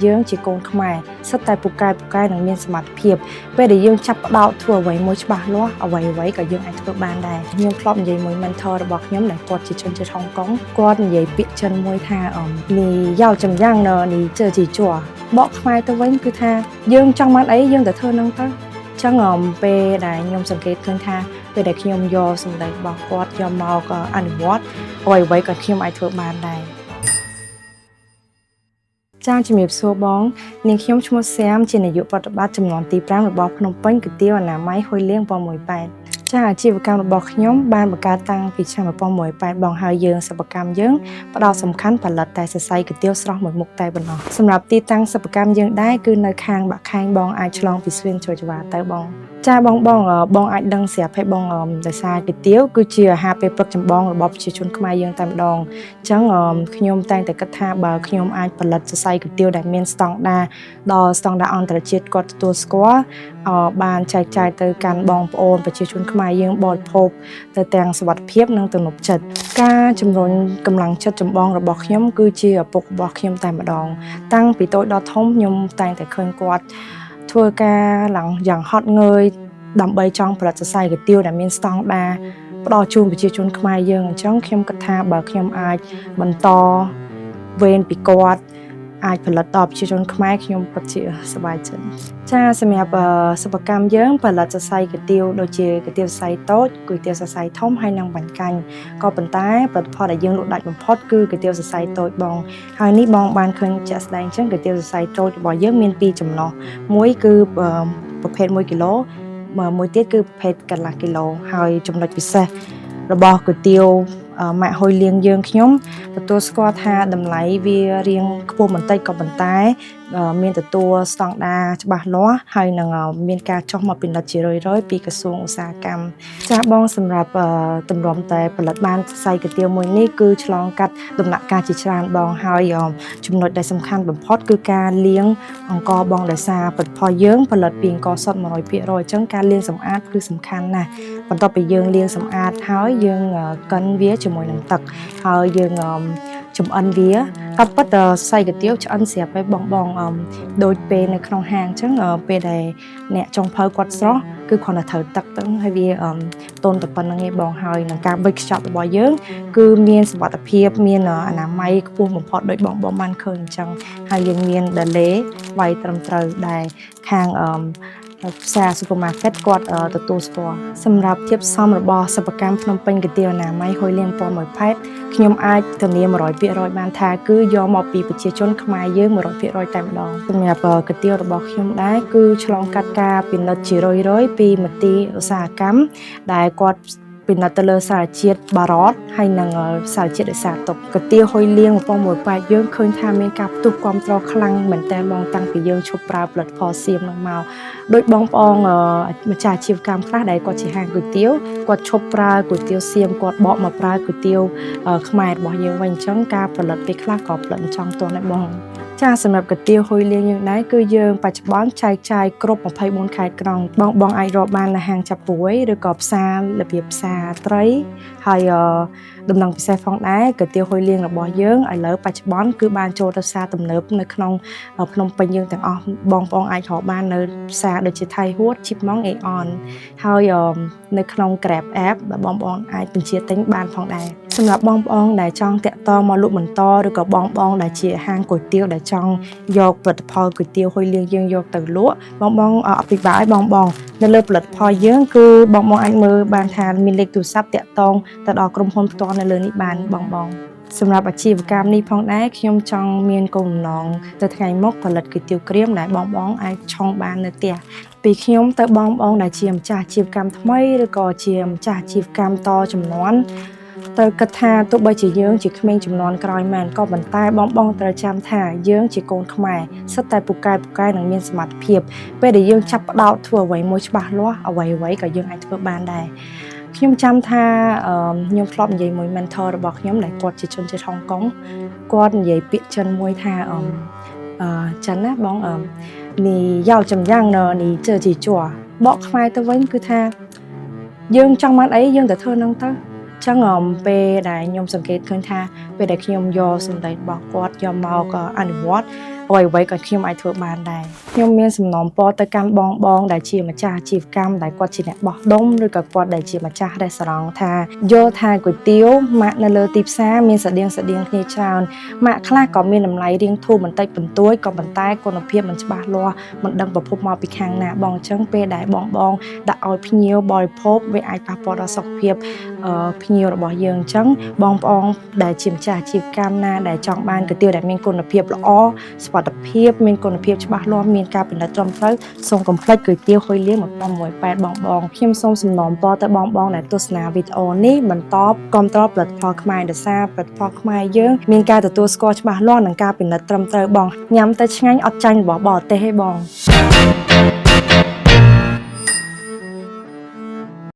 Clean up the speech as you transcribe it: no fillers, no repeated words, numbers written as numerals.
យើងជាកូនខ្មែរសិតតែពូកែពូកែនិងមានសមត្ថភាពពេលដែលយើងចាប់ផ្ដោតធ្វើអ្វីមួយច្បាស់លាស់អ្វីអ្វីក៏យើងអាចធ្វើបានដែរខ្ញុំធ្លាប់និយាយមួយ mentor របស់ខ្ញុំដែលគាត់ជាជនជាតិហុងកុងគាត់និយាយពាក្យចិនមួយថា你要怎样呢你自己做បកខ្មែរទៅវិញគឺថាយើងចង់បានអីយើងទៅធ្វើនឹងទៅចឹងពេលដែលខ្ញុំសង្កេតឃើញថាពេលដែលខ្ញុំយកសម្ដីរបស់គាត់យកមកអនុវត្តអ្វីអ្វីក៏ខ្ញុំអាចធ្វើបានដែរចាជំរាបសួរបងនាងខ្ញុំឈ្មោះសែមជានាយកប្រតិបត្តិចំនួនទី5របស់ភ្នំពេញគុយទាវអនាម័យហ៊ុយលៀង118ចាអាជីវកម្មរបស់ខ្ញុំបានបង្កើតតាំងពីឆ្នាំ1918បងហើយយើងសិប្បកម្មយើងផ្ដោតសំខាន់ផលិតតែសរសៃគុយទាវស្រស់មួយមុខតែប៉ុណ្ណោះសម្រាប់ទីតាំងសិប្បកម្មយើងដែរគឺនៅខាងបាក់ខែងបងអាចឆ្លងពីស្វៀនជ្រោយចង្វាទៅបងចាបងបងបងអាចដឹងស្រាប់ហើយបងដោយសារគុយទាវគឺជាអាហារពេលព្រឹកចម្បងរបស់ប្រជាជនខ្មែរយើងតែម្ដងអញ្ចឹងខ្ញុំតែងតែគិតថាបើខ្ញុំអាចផលិតសរសៃគុយទាវដែលមានស្តង់ដារដល់ស្តង់ដារអន្តរជាតិគាត់ទទួលស្គាល់បានចែកចាយទៅកាន់បងប្អូនប្រជាជនខ្មែរយើងបរិភោគទៅទាំងសុវត្ថិភាពនិងទំនុកចិត្តការជំរុញកម្លាំងចិត្តចម្បងរបស់ខ្ញុំគឺជាឪពុករបស់ខ្ញុំតែម្ដង តាំងពីតូចដល់ធំខ្ញុំតែងតែឃើញគាត់ធ្វើការឡើងយ៉ាងហត់ងើយដើម្បីចង់ផលិតសរសៃគុយទាវដែលមានស្តង់ដារផ្ដល់ជូនប្រជាជនខ្មែរយើងអញ្ចឹងខ្ញុំគិតថាបើខ្ញុំអាចបន្តវេនពីគាត់អាចផលិតដល់ប្រជាជនខ្មែរខ្ញុំពិតជាសប្បាយចិត្តចាសម្រាប់សិប្បកម្មយើងផលិតសរសៃគុយទាវដូចជាគុយទាវសរសៃតូចគុយទាវសរសៃធំហើយនិងបាញ់កាញ់ក៏ប៉ុន្តែផលិតផលដែលយើងលក់ដាច់បំផុតគឺគុយទាវសរសៃតូចបងហើយនេះបងបានឃើញជាក់ស្ដែងអញ្ចឹងគុយទាវសរសៃតូចរបស់យើងមានពីរចំណុះមួយគឺប្រភេទ1គីឡូមួយទៀតគឺប្រភេទកន្លះគីឡូហើយចំណុចពិសេសរបស់គុយទាវម៉ាកហ៊ុយលៀងយើងខ្ញុំទទួលស្គាល់ថាតម្លៃវារៀងខ្ពស់បន្តិចក៏ប៉ុន្តែមានទទួលស្តង់ដារច្បាស់លាស់ហើយនឹងមានការចុះមកពិនិត្យជារឿយៗពីក្រសួងឧស្សាហកម្មចាស់បងសម្រាប់តម្រុំតែផលិតបានសរសៃគុយទាវមួយនេះគឺឆ្លងកាត់ដំណាក់កាលជាច្រើនបងហើយចំណុចដែលសំខាន់បំផុតគឺការលាងអង្ករបងដោយសារផលិតផលយើងផលិតពីអង្ករសុទ្ធ100%អញ្ចឹងការលាងសម្អាតគឺសំខាន់ណាស់បន្ទាប់ពីយើងលាងសម្អាតហើយយើងកិនវាជាមួយនឹងទឹកហើយយើងចំអិនវាក៏ពិតសរសៃគុយទាវឆ្អិនស្រាប់ហើយបងបងដូចពេលនៅក្នុងហាងអញ្ចឹងពេលដែលអ្នកចុងភៅគាត់ស្រស់គឺគ្រាន់តែត្រូវទឹកទៅហើយវាតូនតែប៉ុណ្្នឹងឯងបងហើយនឹងការវេចខ្ចប់របស់យើងគឺមានសុវត្ថិភាពមានអនាម័យខ្ពស់បំផុតដូចបងបងបានឃើញអញ្ចឹងហើយយើងមាន ដេឡេ វាយត្រឹមត្រូវដែលខាងផ្សារ supermarket គាត់ទទួលស្គាល់សម្រាប់ធាតុផ្សំរបស់សិប្បកម្មភ្នំពេញគុយទាវអនាម័យហ៊ុយលៀង11ផែតខ្ញុំអាចធានា100%បានថាគឺយកមកពីប្រជាជនខ្មែរយើង100%តែម្ដងសម្រាប់គុយទាវរបស់ខ្ញុំដែរគឺឆ្លងកាត់ការពិនិត្យជារឿយៗពីមន្ទីរឧស្សាហកម្មដែលគាត់ពិនិត្យទៅលើសារជាតិបារតហើយនិងសារជាតិរក្សាទុកគុយទាវហ៊ុយលៀង1008ប៉ែតយើងឃើញថាមានការផ្ទុះគាំទ្រខ្លាំងមែនតើបងតាំងពីយើងឈប់ប្រើផលិតផលសៀមនឹងមកដោយបងប្អូនម្ចាស់អាជីវកម្មខ្លះដែលគាត់ជាហាងគុយទាវគាត់ឈប់ប្រើគុយទាវសៀមគាត់បកមកប្រើគុយទាវខ្មែររបស់យើងវិញអញ្ចឹងការផលិតពេលខ្លះក៏ផលិតចង់ទាន់ដែរបងចាសម្រាប់គុយទាវហ៊ុយលៀងយើងដែរគឺយើងបច្ចុប្បន្នចែកចាយគ្រប់24ខេត្តក្រុងបងបងអាចរកបាននៅហាងចាប់ពួយឬក៏ផ្សាររបៀបផ្សារត្រីហើយដំណឹងពិសេសផងដែរគុយទាវហ៊ុយលៀងរបស់យើងឥឡូវបច្ចុប្បន្នគឺបានចូលទៅផ្សារទំនើបនៅក្នុងភ្នំពេញយើងទាំងអស់បងប្អូនអាចរកបាននៅផ្សារដូចជាថៃហួតជីបម៉ងអេអនហើយនៅក្នុង Grab app ដែលបងប្អូនអាចបញ្ជាទិញបានផងដែរសម្រាប់បងប្អូនដែលចង់តាក់ទងមកលក់បន្តឬក៏បងបងដែលជាហាងគុយទាវដែលចង់យកផលិតផលគុយទាវហ៊ុយលៀងយើងយកទៅលក់បងបងអភិបាលឲ្យបងបងនៅលើផលិតផលយើងគឺបងបងអាចមើលបានថាមានលេខទូរស័ព្ទតាក់ទងទៅដល់ក្រុមហ៊ុនផ្ទាល់នៅលើនេះបានបងបងសម្រាប់អាជីវកម្មនេះផងដែរខ្ញុំចង់មានគោលបំណងទៅថ្ងៃមុខផលិតគុយទាវក្រៀមដែលបងបងអាចឆុងបាននៅផ្ទះពីខ្ញុំទៅបងបងដែលជាម្ចាស់អាជីវកម្មថ្មីឬក៏ជាម្ចាស់អាជីវកម្មតចំនួនត្រូវគិតថាទោះបីជាយើងជាក្មេងជំនាន់ក្រោយមែនក៏ប៉ុន្តែបងបងត្រូវចាំថាយើងជាកូនខ្មែរសិតតែពូកែពូកែនិងមានសមត្ថភាពពេលដែលយើងចាប់ផ្ដោតធ្វើអ្វីមួយច្បាស់លាស់អ្វីអ្វីក៏យើងអាចធ្វើបានដែរខ្ញុំចាំថាខ្ញុំធ្លាប់និយាយមួយ mentor របស់ខ្ញុំដែលគាត់ជាជនជាតិហុងកុងគាត់និយាយពាក្យចិនមួយថាអឺចិនណាបងអឺ你要怎样呢你自己做បកខ្មែរទៅវិញគឺថាយើងចង់បានអីយើងទៅធ្វើនឹងទៅចឹងពេលដែលខ្ញុំសង្កេតឃើញថាពេលដែលខ្ញុំយកសម្ដីរបស់គាត់យកមកអនុវត្ត អ្វីអ្វីក៏ខ្ញុំអាចធ្វើបានដែរខ្ញុំមានសំណូមពរទៅកាន់បងបងដែលជាម្ចាស់អាជីវកម្មដែលគាត់ជាអ្នកបោះដុំឬក៏គាត់ដែលជាម្ចាស់រេស្តូរ៉ង់ថាយល់ថាគុយទាវម៉ាកនៅលើទីផ្សារមានស្រដៀងស្រដៀងគ្នាច្រើនម៉ាកខ្លះក៏មានតម្លៃរៀងធូរបន្តិចបន្តួចក៏ប៉ុន្តែគុណភាពមិនច្បាស់លាស់មិនដឹងប្រភពមកពីខាងណាបងអញ្ចឹងពេលដែលបងបងដាក់ឲ្យភ្ញៀវបរិភោគវាអាចប៉ះពាល់ដល់សុខភាពអឺភ្ញៀវរបស់យើងអញ្ចឹងបងប្អូនដែលជាម្ចាស់អាជីវកម្មណាដែលចង់បានគុយទាវដែលមានគុណភាពល្អសុវត្ថិភាពមានគុណភាពច្បាស់លាស់មានការពិនិត្យត្រឹមត្រូវសូមកុំភ្លេចគុយទាវហ៊ុយលៀង1018បងបងខ្ញុំសូមសំណូមពរទៅបងបងដែលទស្សនាវីដេអូនេះបន្តគាំទ្រផលិតផលខ្មែរដោយសារផលិតផលខ្មែរយើងមានការទទួលស្គាល់ច្បាស់លាស់និងការពិនិត្យត្រឹមត្រូវបងញ៉ាំទៅឆ្ងាញ់អត់ចាញ់របស់បរទេសទេបង។